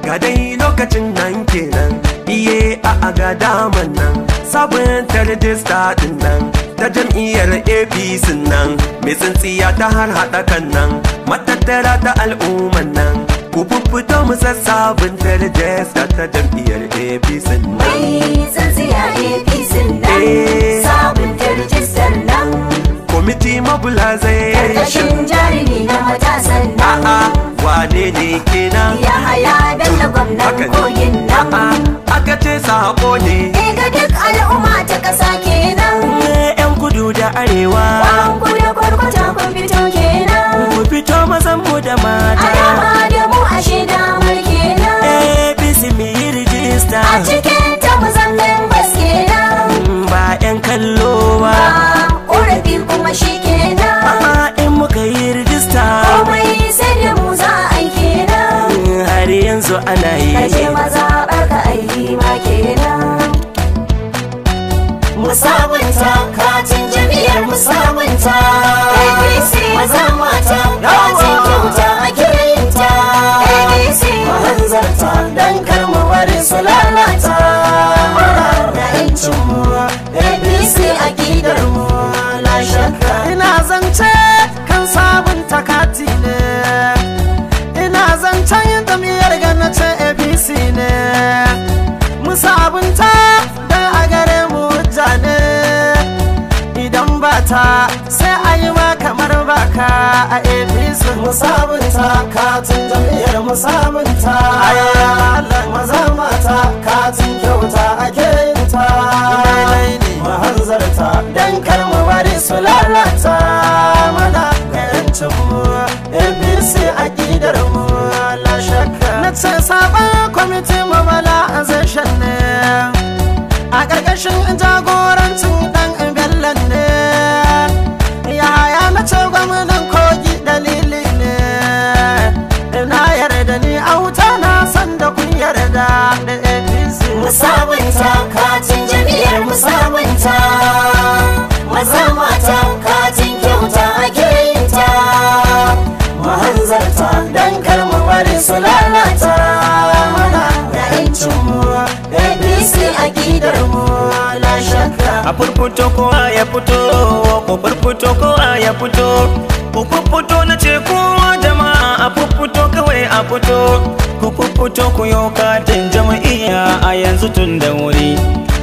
Ga dai lokacin nan kenan, iye a ga daman nan, sabunta rijista din nan ta jam'iyyar APC nan, mai tsintsiya ta har haɗa kan nan, matattara ta al'umman nan. Ku fito mu sassabunta rijista ta jam'iyyar APC nan. Mai tsintsiya APC nan, sabunta rijistar nan. Kwamiti mobilization karkashin jarumi na matasan nan. A'a, wane ne kenan? Yahaya Bello gwamnan kogin nan. Aka ce sako ne ga duk al'umma ta ƙasa kenan. Yan kudu da arewa, Kwan kudu kwarkwata kun fito kenan. Ku fito mazan mu da A mata, dama da mu ashe damar kenan. APC mu yi rijista, A cikin ta mu zan members kenan. Ba yan kallo ba. Ba ƙorafi kuma shi kenan. A'a, in muka yi rijista, Komai sai da mu za a yi kenan. Har yanzu ana yi. Kaje mazaɓar ka ayi ma kenan. Mu sabunta katin jam'iyyar mu sabunta. APC. Maza mata katin kyauta a kirayinta. APC. Mu hanzarta dan kar mu bari su lalata. Da yancin mu APC akidar mu la shakka. Ina zance kan sabunta kati ne, ina zancen jam'iyyar gana ce APC ne. Mu sabunta don a gare mu hujja ne, idan ba ta sai a yi ma kamar baka a APC. Mu sabunta katin jam'iyyar mu sabunta. Maza mata katin kyauta ake yin ta. Mu hanzarta dan kar mu bari su lalata mana ga yancin mu APC akidar mu la shakka. Na ce sabon kwamitin mobilization ne, a ƙarƙashin jagorancin ɗan Bello ne. Yahaya na ce gwamnan Kogi dalili ne, na yarda ni auta na san da kun yarda da APC. Mu sabunta katin jam'iyyar mu sabunta. Maza mata katin kyauta ake yin ta. Mu hanzarta dan kar mu bari su lalata mana da yancin mu APC akidar mu la shakka. A furfuto kowa ya fito, ku furfuto kowa ya fito, ku furfuto na ce kowa jama'a a furfuto kawai a fito, ku furfuto ku yo katin jam'iyya a yanzu tun da wuri.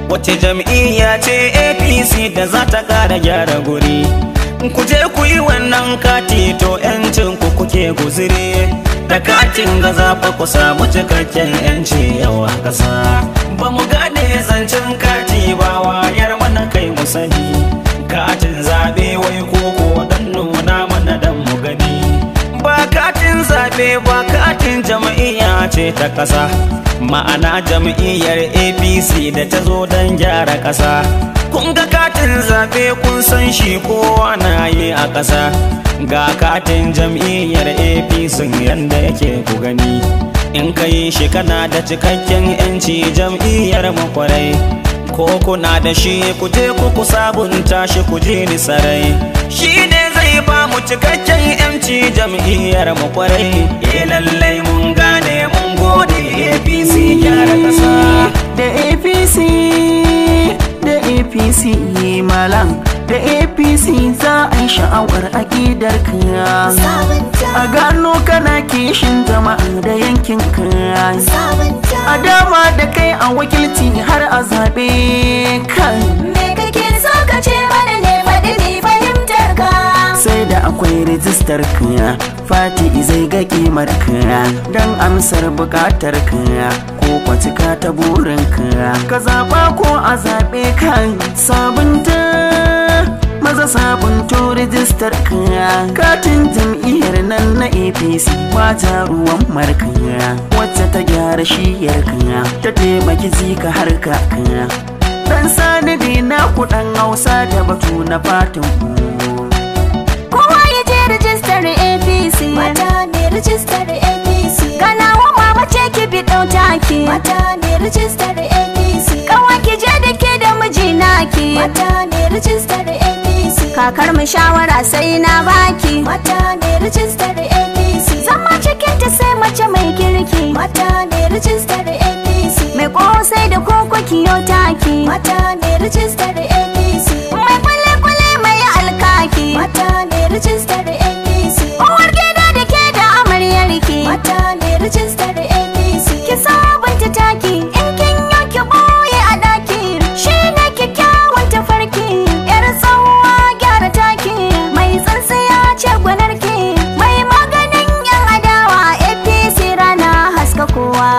Wace jam'iyya ce APC da za ta kara gyara guri? Ku je ku yi wannan kati to yancin ku kuke guziri. Da katin ga za fa ku samu cikakken yanci yau a ƙasa. Ba mu gane zancen kati ba, wayar mana kai mu sani. Katin zaɓe wai koko dan nuna mana dan mu gani. Ba katin zaɓe ba, katin jam'iyya ce ta ƙasa. Ma'ana jam'iyyar APC da ta zo don gyara ƙasa. Kun ga katin zaɓe kun san shi kowa na yi a ƙasa. Ga katin jam'iyyar APC yanda yake ku gani. In ka yi shi kana da cikakken 'yanci jam'iyyar mu kwarai. Ko kuna da shi ku je ku sabunta shi ku ji ni sarai. Shi ne zai ba mu cikakken 'yanci jam'iyyar mu kwarai. Eh lallai mun gane mun gode APC gyara ƙasa. Da APC, da APC malam, da APC za a yi sha'awar aƙidar ka. Sabunta. A gano kana kishin jama'a da yankin ka. Sabunta. A dama da kai a wakilci har a zaɓe ka. Me kake so ka ce mana ne, faɗi ni fahimtar ka. Sai da akwai rijistar ka, fati zai ga kimar ka, don amsar bukatar ka ko kwacika ta burin ka. Ka zaɓa ko a zaɓe ka, sabunta maza sabunto rijistar ka. Katin jam'iyyar nan na APC mata ruwan marka, wacce ta gyara shiyar ka, ta taimaki zika har ka. Dan Sani na kuɗan Hausa da batu na fatan ku. Kowa ya je rijistar APC. Mata ne rijistar APC. Ganawa mama ce ki bi ɗau taki. Mata ne rijistar APC. Kawa ki je da ke da miji naki. Mata ne rijistar APC. Kakar mu shawara sai na baki. Mata ne rijistar APC. Zama Mata ne rijistar APC. Mai kosai da koko kiyo taki. Mata ne rijistar APC. Mai kwale-kwale mai alkaki. Mata ne rijistar APC. Uwar gida da ke da amaryarki. Mata ne rijistar APC. Ki sabunta taki in kin yo ki boye a daki. Shi ne kyakkyawan tafarki. Yar tsawa gyara taki. Mai tsantsiya ce gwanarki. Mai maganin yan adawa APC rana haska kowa.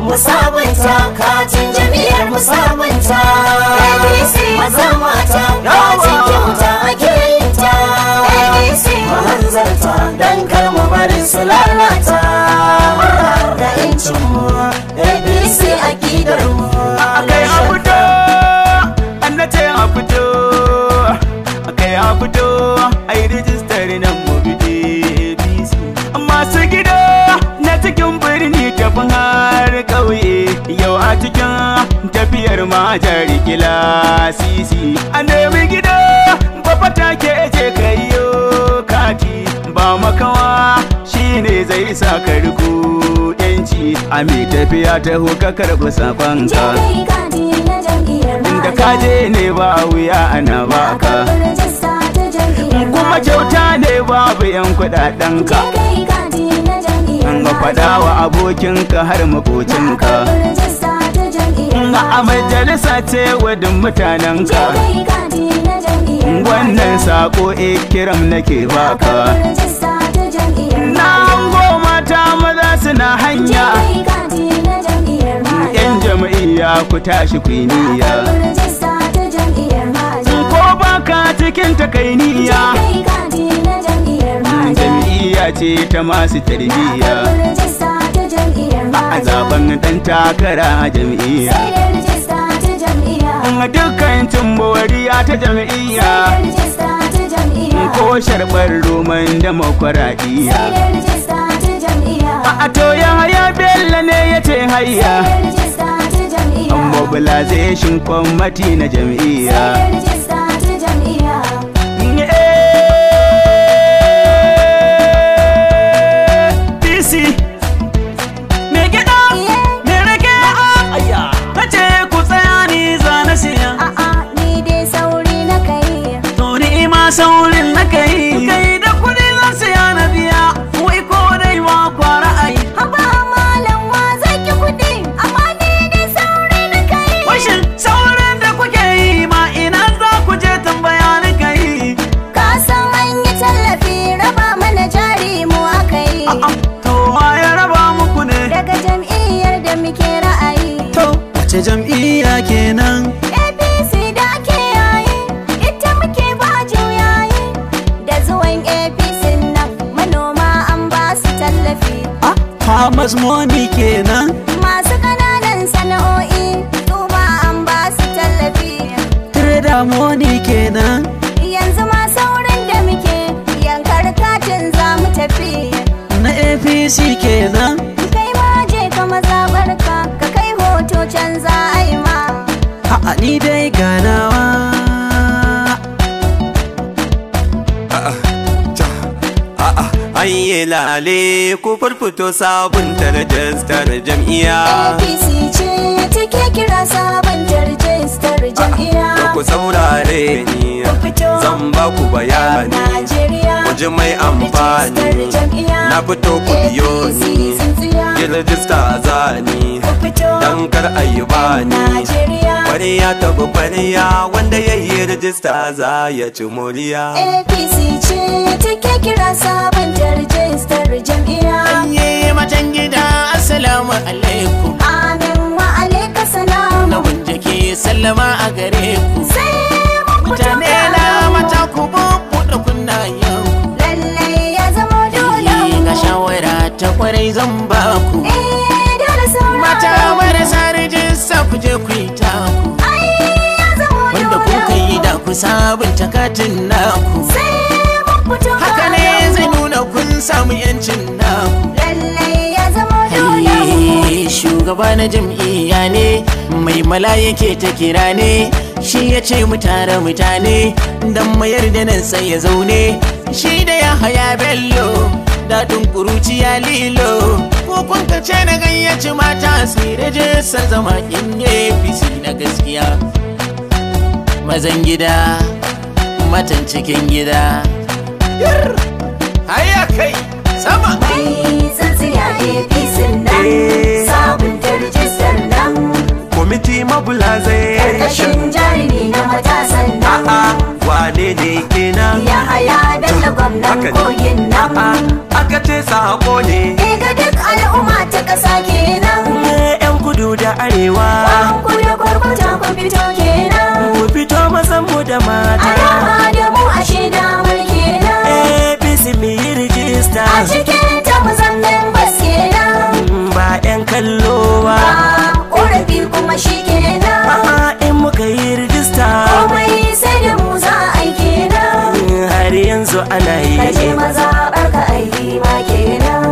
Mu sabunta katin jam'iyyar mu sabunta. APC. Maza mata katin kyauta ake yin ta. APC. Mu hanzarta dan kar mu bari su lalata. Da incin mu APC akidar mu. Akai a fito, an nace a fito, akai a fito, ai rijistar nan mu bi APC. Masu gida na cikin birni tafi har ƙauye, yau a cikin tafiyar majar kila sisi. A nemi gida, babba take je kaiyo kati, ba makawa shine zai sa ka riko yanci. A mai tafiya ta ka karɓi sakonka. Je kai kati na jam'iyyar Inda ka je ne ba wuya ana baka, Rajista ta jam'iyyar kuma kyauta ne babu yan kuɗaɗenka. Je kai kati na jam'iyyar Ga faɗa wa abokinka har makocinka. Rajista ta jam'iyyar Ga a majalisa ce wadin mutanenka. Je kai kati na jam'iyyar Wannan sako kiram nake baka. Rajista ta jam'iyyar Na hango mata maza suna Je hanya. kai kati na jam'iyyar Yan jam'iyya ku tashi ku yi niyya. Rajista ta jam'iyyar Ko baka cikin takainiya. Je kai kati na jam'iyyar Jam'iyya ce ta masu tarbiyya. Rajista ta jam'iyyar A zaben dan takara a jam'iyya. Sai da rajista ta jam'iyya. Dukkan tumboriya ta jam'iyya. Sai da rajista ta jam'iyya. Ko sharɓar roman demokuraɗiyya. Sai da rajista ta jam'iyya. A to ya haya Bello ne ya ce hayya. Sai da rajista ta jam'iyya. Mobilization kwamati na jam'iyya. Sai da rajista ta jam'iyya. APC. Me gida, me rake, kace ku tsaya ni za na siya. A'a ni dai sauri na kai. To ni ma saurin na kai. Kai da kuɗi zan siya na biya, wai ko dai ma kwa ra'ayi. Haba malam wa zai ki kuɗi amma ni dai sauri na kai. Washin saurin da kuke yi ma ina za ku je tambaya ni kai. Ka san an yi tallafi raba mana jari mu aka yi. To wa ya raba muku ne? Daga jam'iyyar da muke ra'ayi. To wace jam'iyya kenan? APC da ake yayi, ita muke ba juyayi. Da zuwan APC nan manoma an ba su tallafi. Ah, Farmers Money kenan. Masu ƙananan sana'o'i su ma an ba su tallafi. Trader Money kenan. Yanzu ma saurin da muke yankar katin za mu tafi. Na APC kenan. Kai ma je ka mazaɓarka ka kai hoto can za a yi ma. A'a ni dai ganawa. Ayye lale ku farfito sabunta rajistar jam'iyya. APC ce take kira sabon rajistar jam'iyya. Da ku saurare ni, Ku fito. zan ba ku bayani. Najeriya. Ku ji mai amfani. Rajistar jam'iyya. Na fito ku biyo APC ni. tsintsiya. Yi rajista zani, Ku fito. dan kar a yi bani. Najeriya. Kwariya ta bi kwariya, wanda ya yi rajista za ya ci moriya. APC ce take kira sabon rajistar jam'iyya. Ye matan gida assalamu alaikum. Amin wa alaika salam. Na ke sallama a gare ku. Sai mun fito Mutane na mata ku bubbuɗe kunnayen Lallai ya zama ku. dole Ga mu. shawara ta kwarai zan ba ku. Eh dole saurara Mata marasa rijista ku je ku yi taku. Ai ya zama Wanda dole kun kai da ku sabunta katin naku. Sai mun fito Haka ne zai nuna kun samu yancin naku. Lallai ya zama dole Hayye, shugaba na jam'iyya ne mai mala yake ta kira ne shi ya ce mu tara mutane dan mayar da nan sai ya zaune shi da ya haya bello daɗin ƙuruciya lilo. Ko kun ka ce na gayyaci mata su yi rijistar zama in APC na gaskiya. Mazan gida, matan cikin gida. Hayya kai sama. Mai tsintsiya APC nan, sabunta rijistar nan. Kwamiti mobilization. Karkashin jarumi na matasan nan. A'a, wane ne kenan? Ya haya Bello gwamnan Haka ne. kogin nan. A'a, aka ce sako ne. Eh ga duk al'umma ta ƙasa kenan. Yan kudu da arewa, Ku da kwarkwata ku fito kenan. ku fito mazan mu da mata. Alama da mu a shida mulki kenan. APC mu yi rijista, A cikin ta mu zan members kenan. ba 'yan kallo ba. Ba ƙorafi kuma shi kenan. A'a, in muka yi rijista, Komai sai da mu za a yi kenan. har yanzu ana Ka je yi. mazaɓar ka aiki ma kenan.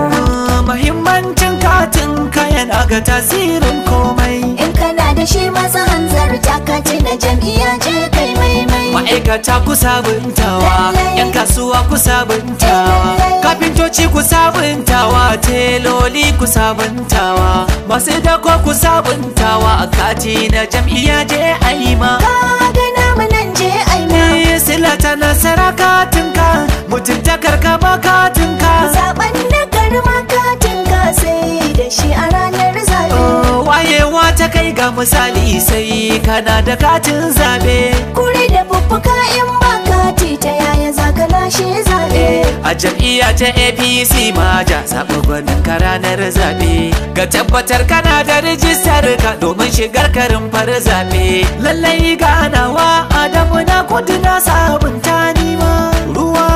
Mahimmancin katin ka yana ga tasirin komai. In kana da shi maza hanzarta ka na jam'iyya je kai maimai. Ma'aikata ku sabuntawa, 'yan kasuwa ku sabuntawa, kafintoci ku sabuntawa, teloli ku sabuntawa, masu dako ku sabuntawa, a kati na jam'iyya je aima. Ka ga namu nan je aima. Sila ta nasara katinka, mutuntakar ka ba katinka. Zaben na garma katin ka sai da shi a ranar zaɓe. Wayewa ta kai ga misali sai kana da katin zabe. Kure da fuffuka in ba kati ta yaya za ka lashe zaɓe. A jam'iyya ta APC maja zaɓi gwanin ka ranar zaɓe. Ga tabbatar kana da rijistar ka domin shigar karin far zaɓe. Lallai ganawa Adamu na kudu na sabunta nima. Ruwa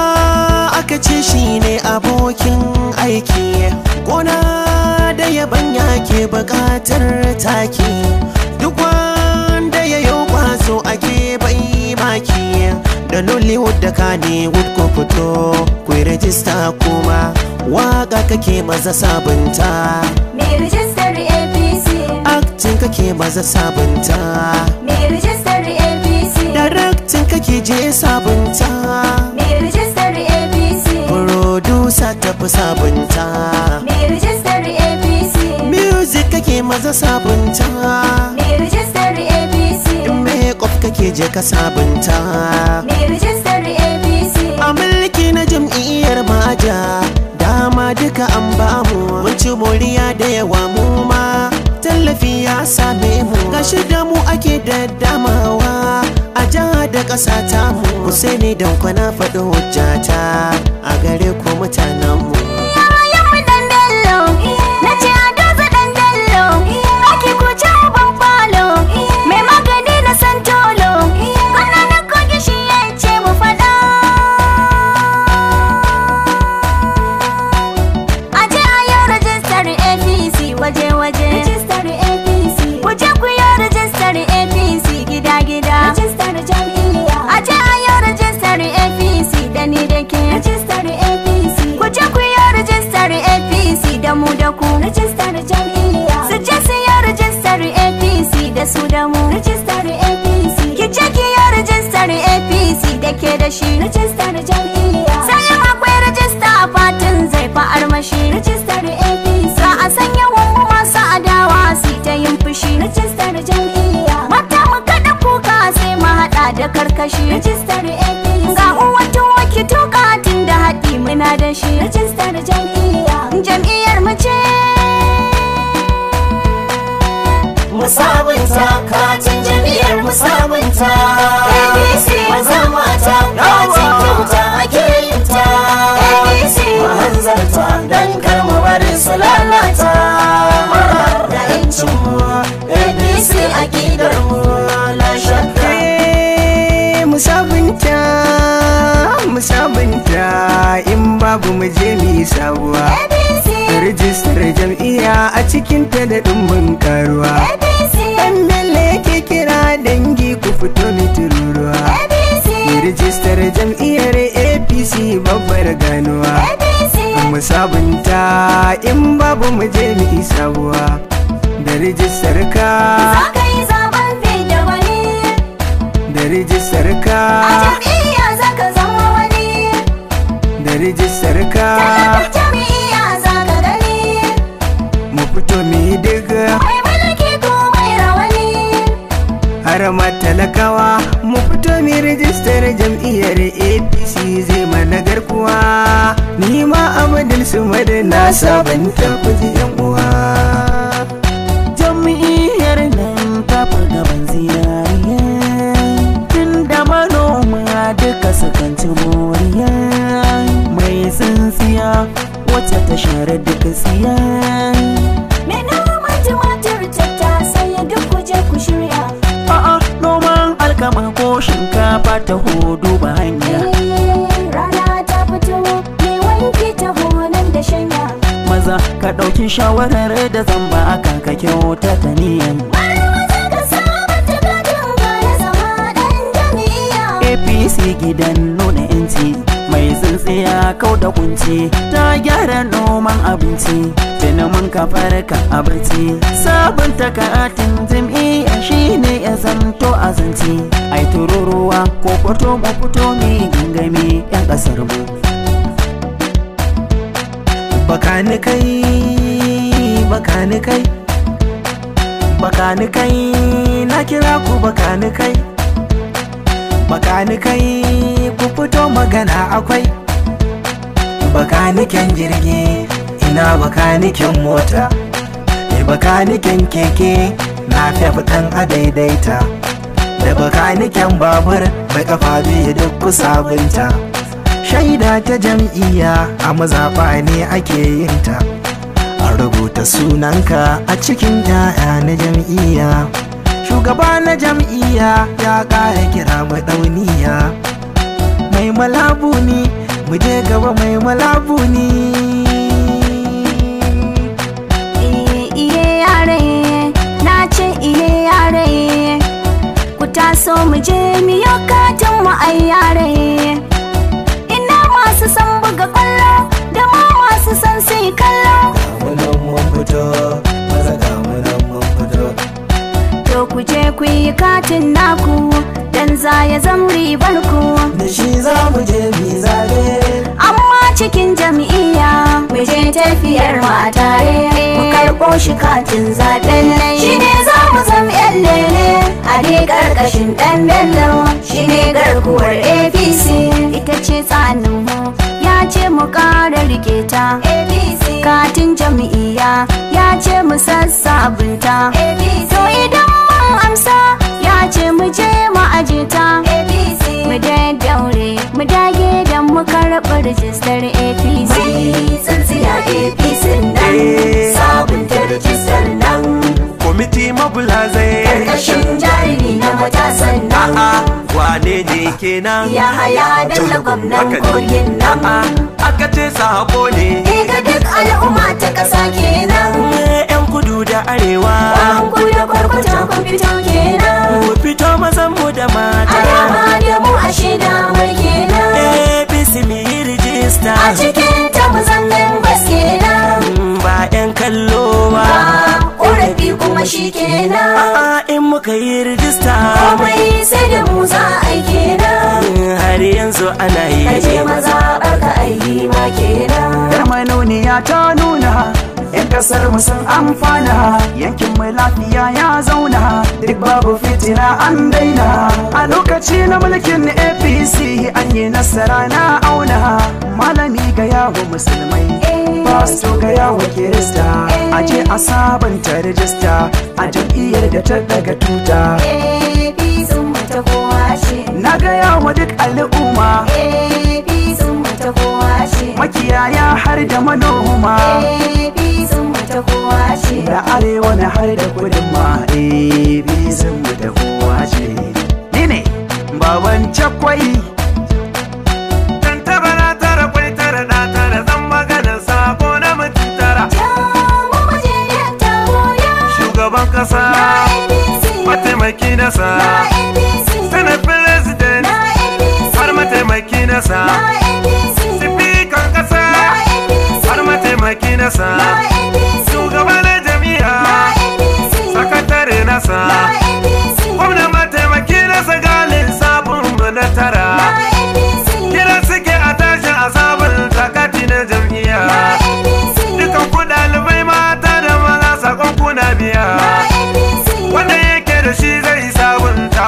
aka ce shi ne abokin aiki, gona da yabanya ke bukatar taki, duk wanda ya yi kwazo ake bai maki. Da Nollywood da Kannywood ko fito ku yi rajista, kuma waka kake maza sabunta. Mai rijistar APC. Acting kake maza sabunta. Mai rijistar APC. Directing kake je sabunta. Mai rijistar APC. Producer tafi sabunta. Mai rijistar APC. Music kake maza sabunta. Mai rijistar APC. Makeup kake je ka sabunta. Mai rijistar APC. A mulki na jam'iyyar maja, dama duka an bamu, mun ci moriya da yawa, mu ma tallafi ya same mu, gashi da mu ake daddamawa a jiha da ƙasa tamu. Husaini don kwana faɗi hujjata a gare ku mutanenmu. Yayan mu dan Bello, na ce a doza dan Bello, ake kuce uban falo, mai magani na santolo, ƙananan kogi shi ya ce mu faɗa. A je a yi rajistar APC waje-waje. Rajistar APC. Ku je ku yi rajistar APC gida-gida. Rajistar jam'iyya. A je a yi rajistar APC da ni da ke. Rajistar APC. Ku je ku yi rajistar APC da mu da ku. Rajistar jam'iyya. Su je su yi rajistar APC da su da mu. Rajistar APC. Ki je ki yi rajistar APC da ke da shi. Rajistar jam'iyya. Sai akwai rajista a fatin zai fa armashi. Rajistar APC. Za a sanya mu masu adawa su ta yin fushi. Rajistar jam'iyya. Mata mu kada kuka sai mu haɗa da karkashi. Rajistar APC. Ga uwa tuwo ki tuka tun da haɗi muna da shi. Rajistar jam'iyya. Jam'iyyar mu ce. Mu sabunta katin jam'iyyar mu sabunta. APC. Maza mata katin kyauta ake yin ta. APC. Mu hanzarta dan kar mu bari su lalata. Da yancin mu APC akidar mu la shakka. Mu sabunta, mu sabunta, in babu mu je mu yi sabuwa. APC. Rijistar jam'iyya a cikin ta da ɗumbin karuwa. APC. Dan Bello yake kira dangi ku fito mu tururuwa. APC. Rijistar jam'iyyar APC babbar ganuwa. APC. Mu sabunta in babu mu je mu yi sabuwa. Da rijistar ka, Za ka yi zaben fidda wani. da rijistar ka, A jam'iyya za ka zama wani. da rijistar ka, Tallafin jam'iyya za ka gani. Jama'a talakawa mu fito mu rijistar jam'iyyar APC zai mana garkuwa. Ni ma Abdul Sumad na sabanta kuji yan uwa. Jam'iyyar nan ta fi gaban zinariya, tun da manoma duka sukan ci moriya. Mai tsintsiya wacce ta share duka tsiya. Mai noman tumatir tattasai duk kuje ku shirya. A'a, noman alkama ko shinkafa ta hudu ba hanya. Rana ta fito mai wanki ta nan da shanya. Maza ka ɗauki shawarar da zan ba ka ka kyauta ta niyan. APC gidan nuna yanci, mai tsintsiya kau da kunci, ta gyara noman abinci, tuni mun ka farka a barci. Sabunta katin jam'iyya shine ya zanto azanci. Ai tururuwa ko fito mu fito mi gangami yan kasar mu. Bakani kai, bakani kai, bakani kai, na kira ku bakani kai. Bakani kai ku fito magana akwai. Bakaniken jirgi ina bakaniken mota, bakaniken keke na fitan a daidaita, da bakaniken babur mai kafa biyu duk ku sabunta. Shaida ta jam'iyya a mazaɓa ne ake yin ta. A rubuta sunanka a cikin 'ya'ya na jam'iyya. Shugaba na jam'iyya ya ƙara kira mu ɗauniya. Mai malabu ne, mu je gaba mai malabu ne. Iye yare, na ce iye yare, ku taso mu je miyo katin mu ai yare. Ina masu san buga kwallo da ma masu san sai kallo. Ga mun fito, maza ga mun fito. To ku je ku yi katin naku dan za ya zam ribar ku. Da shi za mu je mu zabe. Amma cikin jam'iyya mu je tafiyar mu a tare, mu karɓo shi katin zaɓen nan. Shi ne za mu zam yan lele a dai ƙarƙashin ɗan Bello, shi ne garkuwar APC. Ita ce tsanin mu, ya ce mu ƙara rike ta. APC katin jam'iyya ya ce mu sassabunta. APC to idan mun amsa ya ce mu je mu aje ta. APC mu daddaure mu dage dan mu karɓi rijistar APC. Mai tsintsiya APC nan, sabunta rijistar nan. Kwamiti mobilization karkashin jarumi na matasan nan. A'a, wane ne kenan? Yahaya Bello gwamnan kogin nan. A'a, aka ce sako ne. Ga duk al'umma ta ƙasa kenan. Yan kudu da arewa, An kudu kwarkwata kun fito kenan. mu fito mazan mu da mata. Alama da mu a shida mai kenan. APC mu yi rijista, A cikin ta mu zan members kenan. ba yan kallo ba. Ba ƙorafi kuma shi kenan. A'a, in muka yi rijista, Komai sai da mu za a yi kenan. har yanzu ana yi. Kaje mazaɓar ka ayi ma kenan. Yar manuniya ta nuna 'yan kasar mu sun amfana, yankin mu lafiya ya zauna, duk babu fitina an daina. A lokaci na mulkin APC an yi nasara na auna. Malami ga yawo musulmai, fasto ga yawo kirista, aje a sabunta rijista a jam'iyyar da ta daga tuta. APC mu ta kowa ce. Na ga yawo duk al'umma, APC mu ta kowa ce. makiyaya har da manoma, APC mu ta kowa ce. da arewa na har da kudin ma APC mu ta kowa ce. Ni ne baban Chakwai. Dan tara tara kwai tara na tara zan maganar sako na mutum tara. Mu mu je da goya. Shugaban kasa, Na APC. mataimaki nasa, Na APC. Senate president, Na APC. har mataimaki nasa, Na APC. Sifikan kasa, Na APC. har mataimaki nasa, Na APC. Shugaba na jami'a, Na APC. sakatare nasa, Na APC. gwamna mataimaki nasa galin sabon mu na tara. Na APC. Kira suke a tashi a sabon takati na jam'iyya. Na APC. Dukan ku ɗalibai mata da maza sakon ku na biya. Na APC. Wanda yake da shi zai sabunta.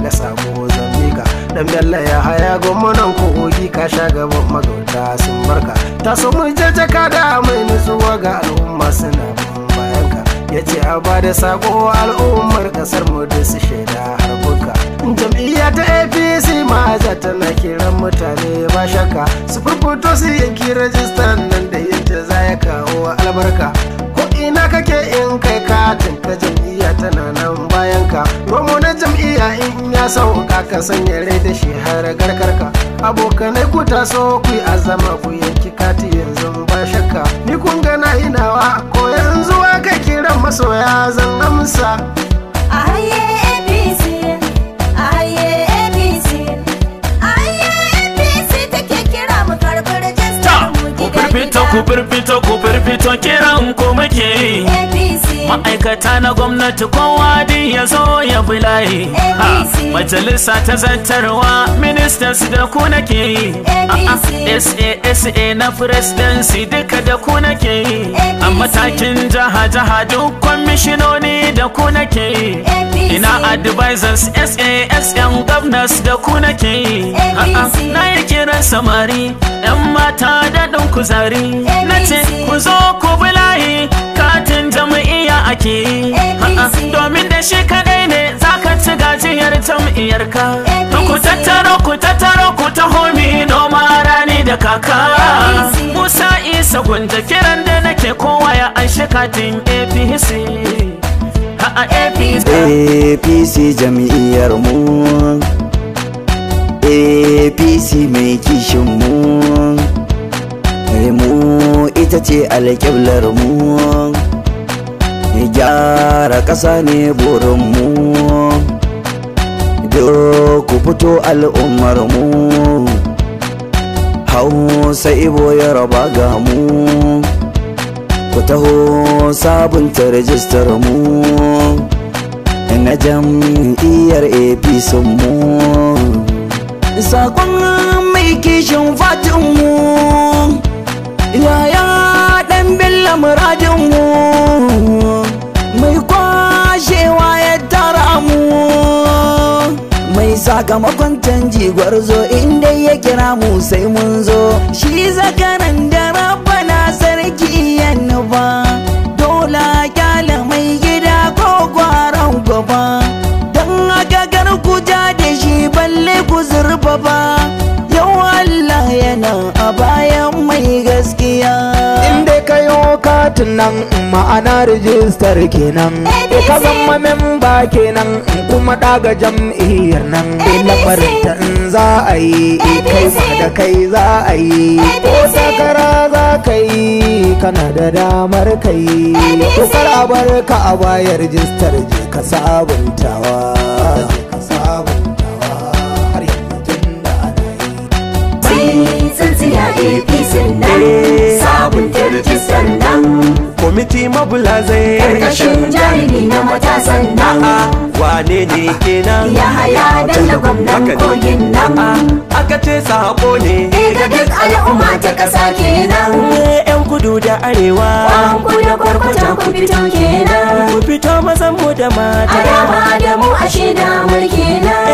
ga sako zamika. Dan Bello ya haya gwamnan Kogi, ka sha gaban magauta sun barka. Taso mu je jaka da mai nutsuwa ga al'umma suna bin bayanka. Ya ce a ba da sako al'ummar kasar mu da su shaida harbuka. Jam'iyya ta APC maja tana kiran mutane ba shakka, su furfuto su yanki rajistan nan da yadda za ya kawo albarka. Ko ina kake in kai katin ka, jam'iyya tana nan bayan ka. Romo na jam'iyya in ya sauka ka sanya rai da shi har garkarka. Abokanai ku taso ku yi azama ku yanki kati yanzu ba shakka. Ni kun gana inawa ko yanzu aka kiran masoya zan amsa. Aye APC, aye APC, aye APC take kira mu karɓi rajistar mu Ku gida firfito, ku gida. firfito, ku firfito, kiran ku muke yi. APC, Ma'aikata na gwamnati kowa din ya zo ya bi layi. Ha, APC. Majalisa ta zartarwa, ministers da ku nake yi. APC. SA SA na presidency duka da ku nake yi. A APC. matakin jaha jaha duk kwamishinoni da ku nake yi. APC. Ina advisors SA SM governors da ku nake yi. APC. Na yi kiran samari 'yan mata da ɗan kuzari. Na ce APC. ku zo ku bi layi, katin jam'iyya ake yi. APC. Domin da shi kadai ne zaka ci gajiyar jam'iyyarka. To ku APC. tattaro, ku tattaro, ku taho mi noma rani da kaka. APC. Musa Isa Gunja kiran da nake, kowa ya anshi katin APC. Ha APC. APC jam'iyyar mu, APC mai kishin mu, mu ita ce alƙiblar mu, gyara ƙasa ne burin mu. Duk ku fito al'ummar mu, Hausa, Ibo, Yaraba ga mu, ku taho sabunta rajistar mu na jam'iyyar APC mu. Sakon mai kishin fatin mu, yaya Dan Bello, muradin mu, mai kwashewa ya tara mu, mai sakamakon canji gwarzo, inda ya kira mu sai mun zo. Shi zakaran da Rabbana sarki ya nufa, dole kyale mai gida ko gwaran gaba. Don haka kar ku ja da shi balle ku zurfafa, yau Allah yana a bayan mai gaskiya. Inda ka yo katin nan, ma'ana rijistar kenan, ka zama memba kenan, kuma daga jam'iyyar nan. Lamarin ta in za a yi, kai ma da kai za a yi. Ko takara za ka yi, kana da damar ka yi. To kar a bar ka a baya, rijistar je ka sabuntawa, je ka sabuntawa har yanzu tun da ana yi. Tsintsiya APC nan, sabunta rijistar nan. Kwamiti mobilization. Karkashin jarumi na matasan nan. Wane ne kenan? Yahaya Bello, gwamnan Haka ne. Kogin nan. Aka ce sako ne Ga duk al'umma ta kasa kenan. Yan kudu da arewa, Kwanku da kwarkwata ku fito kenan. Ku fito mazan mu da A mata. dama da mu a shida mulki nan.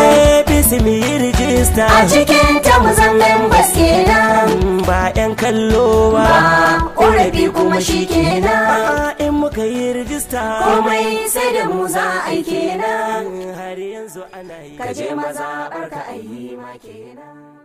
APC mu yi rijista. A cikin ta mu zan members kenan. Ba yan kallo ba. Ba ƙorafi kuma shi kenan. A'a, in muka yi rijista, Komai sai da mu za a yi kenan. Har yanzu ana yi. Ka je mazaɓar ka a yi ma kenan.